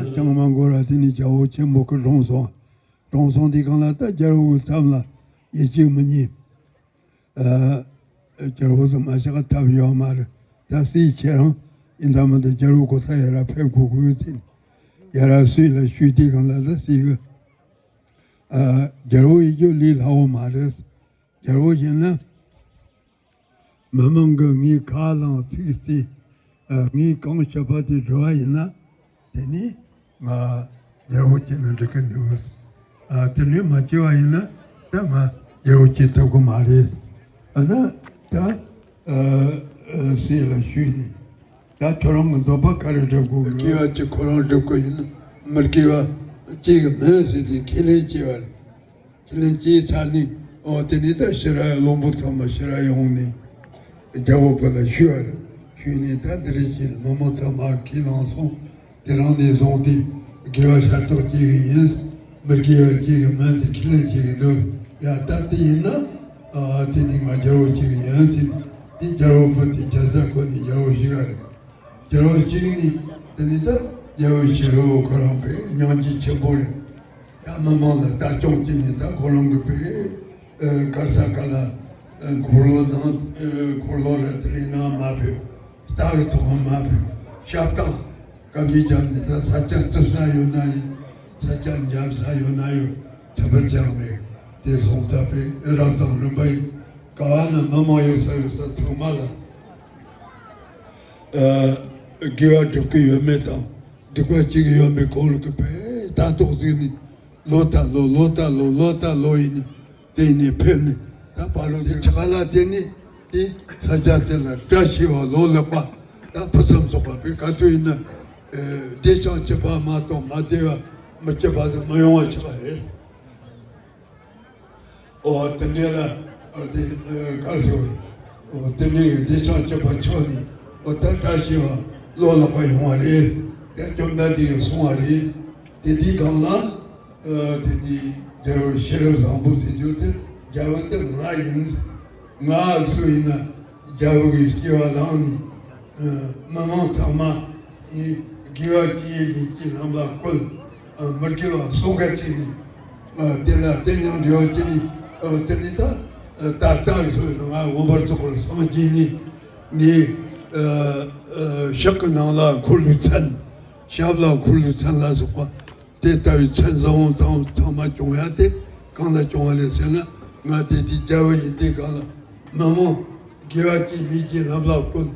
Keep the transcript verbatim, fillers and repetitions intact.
ད་ཅང་མ་འགོར་བར་དེ་ནས་རྒྱལ་པོ་ཆེན་པོ་གི་གྲོངས་སོང་། གྲོངས་སོང་དུས་སྒང་ལ་ད་རྒྱལ་པོའི་མཚམས་ལ་ཡིད་གཅིག་མི་གཉིས། ཨ། རྒྱལ་པོ་ཚོ་མ་བཞག་ཐབས་ཡོད་མ་རེད། ད་སྲས་ཁྱེད་རང་ཡིན་ད་མིན་ད་རྒྱལ་པོ་གོ་ས་ཡར་ར་ཕེབས་དགོས་དགོས་ཟེར་ནས་ཡར་ར་སྲས་ལ་ཞུས་དུས་སྒང་ལ་ད་སྲས་གི། ཨ། རྒྱལ་པོ་ཡིན་རྒྱུ་ལས་སླ་བོ་མ་རེད། རྒྱལ་པོ་ཡིན་ན། མི་མང་གིས་ངའི་ཁ་ལའང་ཚིག་བརྩིས། ཨ། ངས་གང་བཤད་པ་དེ་སྒྲུབ་པ་ཡིན་ན། དེ་ནས་ང་རྒྱལ་པོ་བྱས་ན་འགྲིག་གི་འདུག། ཨ། དེ་ནས་མ་བྱས་པ་ཡིན་ན་ད་ང་རྒྱལ་པོ་བྱེད་ཐུབ་གི་མ་རེད། ཨ་ན་ད། ཨ། ཨ། སྲས་ལ་ཞུས་ནས། ད་ཁྱོད་རང་གི་འདོད་པ་ག་རེ་སྒྲུབ་དགོས། སྐྱེ་བ་གཅིག་ཁོ་རང་སྒྲུབ་དགོས་ཡིན་ན་མི་སྐྱེ་བ་གཅིག་གི་མིན་ཟེར་ཏེ་ཁས་ལེན་བྱས་པ་རེད། ཁས་ལེན་བྱས་ཚར་ནས། ཨོ། དེ་ནས་ད་ཕྱི་ར་བློན་པོ་ཚང་མ་ཕྱི་ར་ཡོང་ནས་རྒྱལ་པོ་བུ་ལ་ཞུས་པ་རེད། ཞུས་ནས་ད་འདི་རེད་ཅེས་མི་མང་ཚང་མ་ཁས་བླངས་སོང་། དེ་རིང་ནས་བཟུང་སྟེ་དགེ་བ་ཤ་སྟག་སྐྱེ་གི་ཡིན། མི་དགེ་བ་སྐྱེ་གི་མིན་ཟེར་ཁས་ལེན་བྱེད་ཀྱི་འདུག། ཡ། ད་དེ་ཡིན་ན། ཨ། དེ་ནས་ང་རྒྱལ་པོ་བྱེད་ཀྱི་ཡིན་ཟེར། དེ་རྒྱལ་པོ་བུ་དེ་རྒྱལ་ས་བསྐོས་ནས་རྒྱལ་པོ་བྱེད་ག་རེད། རྒྱལ་པོ་བྱེད་ནས་དེ་ནས་ད་རྒྱལ་པོ་བྱེད་རོགས། ཁོ་རང་དཔེ་སྙིང་རྗེ་ཆེན་པོ་རེད། ད་མི་མང་ལ་ལྟ་སྐྱོང་བྱས་ནས་ད་ཁོ་རང་གི་དཔེ། ཨ། གར་ས་ག་ལ། ཨ། འཁོར་ལོ་ནང་། ཨ། འཁོར་ལོ་ར་དེ་རིང་ནང་མ་ཕེབས། རྟ་གི་ཐོག་མ་ཕེབས། ཞབས་སྟངས། སྐབས་ཀྱི་ཀྱང་འདི་ལྟར་ས་ཆ་རྩིབ་ས་ཡོད་ན་ཡིན། ས་ཆ་འཇམ་ས་ཡོད་ན་ཡོད། ཁྱད་པར་ཅང་མེད། དེ་སོང་ཙང་དཔེ་རབ་དང་རིམ་པ་ཡིན། ག་བ་ན་མི་མང་ཡོད་ས་ཡོད་ས་ཚང་མ་ལ་ཨ་དགེ་བ་སྒྲུབ་ཀྱི་ཡོད་མེད་དང་སྡིག་པ་སྐྱེ་གི་ཡོད་མེད་སྐོར་ལ་གི་དཔེ་ལྟ་རྟོག་བཟོས་ནས་ལོ་ལྟར་ལོ་ལོ་ལྟར་ལོ་ལོ་ལྟར་ལོ་ཡིན་ནས་དེ་ནས་ཕེབས་ནས་ད་བར་ལོ་དེ་ཆ་ག་ལ་དེ་ནས་དེ་ས་ཆ་དེ་ལ་བཀྲ་ཤིས་པ་ལོ་ལེགས་པ་ད་ཕུན་སུམ་ཚོགས་པ་བས་ག་དུས་ཡིན་ན་བདེ་ཞིང་སྐྱིད་པ་མ་གཏོགས་མ་བདེ་བ་མི་སྐྱིད་པ་ཟེར་མི་ཡོང་བ་བྱེད་པ་རེད། ཨོ་དེ་འདྲ་ལ་ཨ་དེ་ཨ་གར་སོ་ཨོ་དེ་འདྲའི་བདེ་ཆགས་སྐྱིད་པ་ཆགས་ནས་ཨོ་ད་བཀྲ་ཤིས་པ་ལོ་ལེགས་པ་ཡོང་བ་རེད། དེ་བཅོམ་ལྡན་འདས་ཀྱིས་གསུངས་པ་རེད། དེ་དུས་སྒང་ལ་ཨ་དེ་ནི་རྒྱལ་བ་ཤེས་རབ་བཟང་པོ་ཟེར་རྒྱུ་དེ་རྒྱལ་བ་དེ་ང་ཡིན། ང་སུ་ཡིན་ན་རྒྱལ་བ་གི་སྐྱེ་བ་བླངས་ནས། ཨ་མི་མང་ཚང་མ་ནི་དགེ་བ་བཅུའི་ལས་ཀྱི་ལམ་ལ་བཀོལ། ཨ་མི་དགེ་བ་གསོག་ག་བྱས་ནས། ཨ་དེ་ལ་དེ་ཉམས་འགྲོ་བ་བྱས་ནས། ཨ་དེ་ནི་ད་ཨ་ད་ལྟ་སོ་ཡིན་ན་ང་མངོན་པར་རྫོགས་པར་སངས་རྒྱས་ནས་ནི། ཨ་ཨ་ཕྱག་གི་ནང་ལ་འཁོར་ལོའི་མཚན། ཞབས་ལ་འཁོར་ལོའི་མཚན་ལ་སོགས་པ། དེ་ལྟ་བུའི་མཚན་བཟང་བོ་ཚང་ཚང་མ་སྐྱོང་ཡ་དེ་གང་ལ་སྐྱོང་བ་རེད་ཟེར་ན། ང་དེ་དུས་རྒྱལ་བ་ཡིན་དུས་སྒང་ལ་མི་མང་དགེ་བ་བཅུའི་ལས་ཀྱི་ལམ་ལ་བཀོལ།